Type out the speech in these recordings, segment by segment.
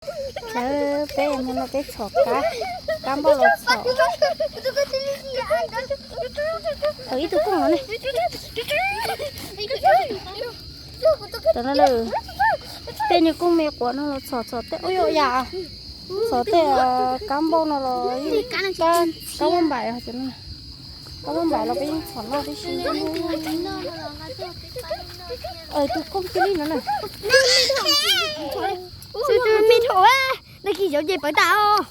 Lawv peb mus no peb txhom kab, kab npauj los txhom. Ib tug kooj los ne. Tam no lawm, tej niag kooj me quav no los txhom, txhom tej ub yam, txhom tej kab npauj no los, kab muaj npaim, kab muaj npaim los peb yeej txhom noj tib si. Tus kooj cia li no na. Tag kis cov ces pawv tas os.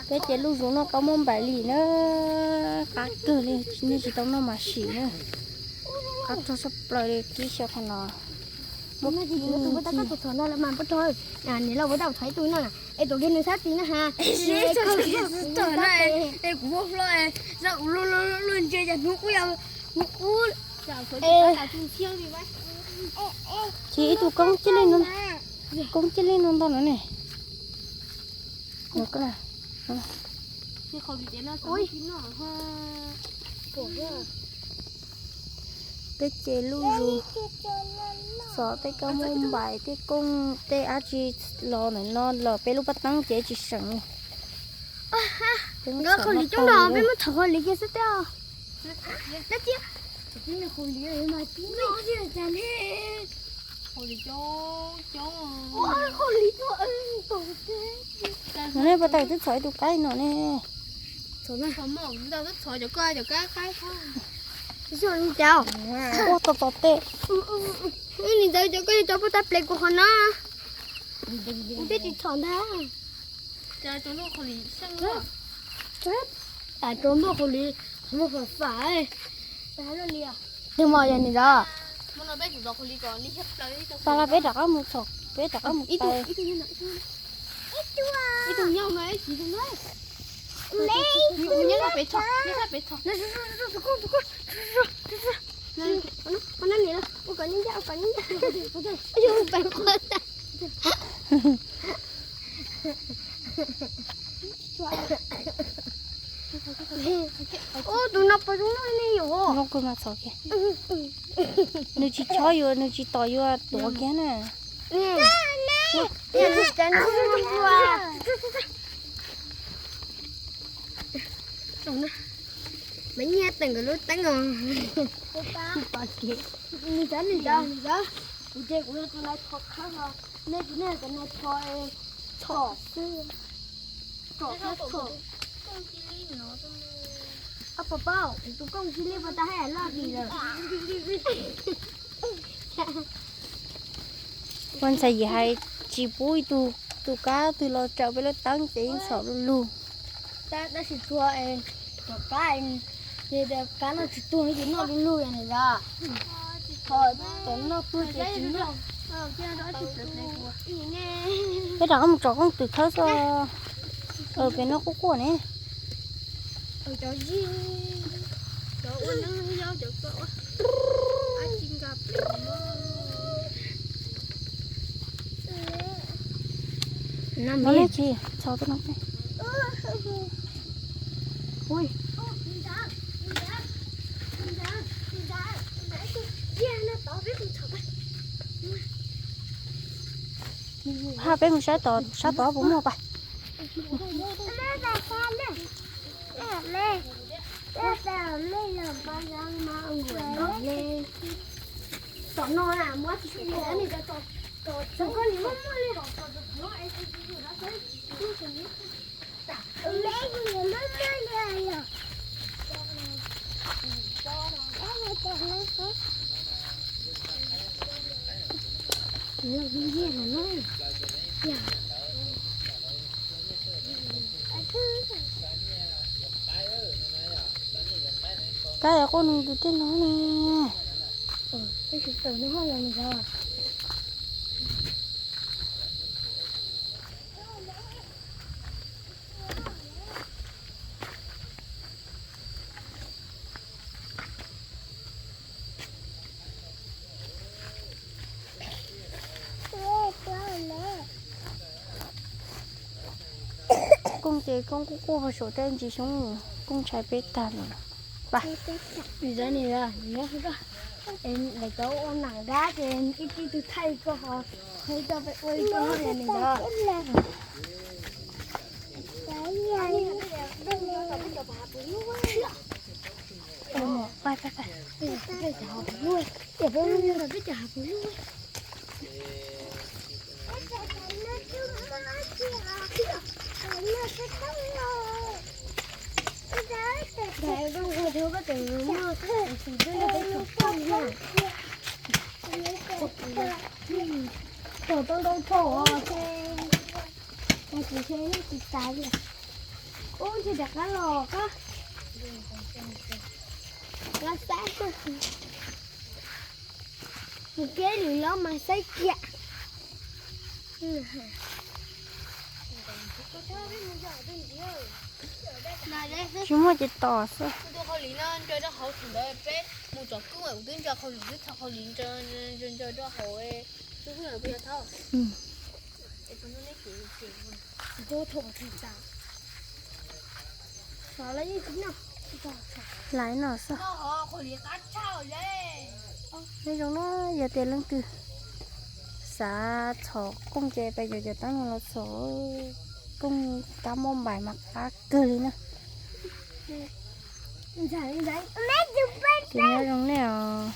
Peb ces lub zoov noj kab muaj npaim li na, qab kawg li, nej tsis tau noj mas sim na. Qab rog sab plaws li kib xyaw qhov no. Muab kib Ces ib tug koob cia li no, koob cia li no ntau no ne. Peb ces lub zos, txhom tej kab muaj npaim, tej kooj, tej dab tsi los ntawm no los peb lub paj teeb ces tsis seem li. Nkawd qhov liv coob los peb muab txhom qhov liv kiag xwb tej. No ne, pas tawm twb txhom ib tug qaib no ne. Ua tau tau tej. Ntxawm cov koj cov puag ta ple kuv qhov no. Kuv twb tsis txhom ntag. Tam rau npauj qhov liv, qhov muag fam fam. Twg mos yog nws ntawd. Tas los peb rov qab mus txhom, peb rov qab mus taws. Ib tug nyob no ib tug nyob. Ub, tus no puas zoo noj ne yom? Zoo kawg mas txhom kiag. Nws tsis chob yuav, nws tsis tom yuav tuav kiag na. Mas nyiaj teem nkawd lub teeb os. Nws cov, nws cov, nws cov. Kuv ces kuv yog tus nais phoo khawb no, nej ces nej cov nais phoo txhom xwb. Txhom xwb txhom. Ab, pom paub, tus kooj cia li pas tas hais loj dim lawm. Ua ntxhais yim hais tsis pub ib tug, tus kab twg los raws peb lub teeb ces yeej txhom lu lug. Tab sis txhua, txhua kab, ces kab no tsis tuag ces noj lu lug yom nws yom. Ho txawm noj tuag ces tsis noj. Peb rov qab mus tsom kooj twm khawb xwb. Pem no quaj quaj ne. No ne, tsis txhom tej no. Ha, peb mus saib tod, sab tod puas muaj pas. Tom no muab tsis Kab quaj nws tus tej no ne. Kooj Ces Koob kuj quaj puag saum tej ntsis xyoob, Koob ntshai peb tag no. Lawv cov ua nam dab ces ib tib tug thaij koj ho qhib koj peb ua ib koj li ntawd. Tom tau ntau tho, tsis tas li. Ub, ntshe rov qab los qab, qab saib. Mus kev lwm los mas saib kiag. Tsis muaj ces tos xwb. Laiv no xwb. Neb zoo na, yog tias leej twg xav txhom kooj ces pab yuav cov taab no los txhom. Kooj tab mob npaim mas qab kawg li na. Ces nyob zoo nej os.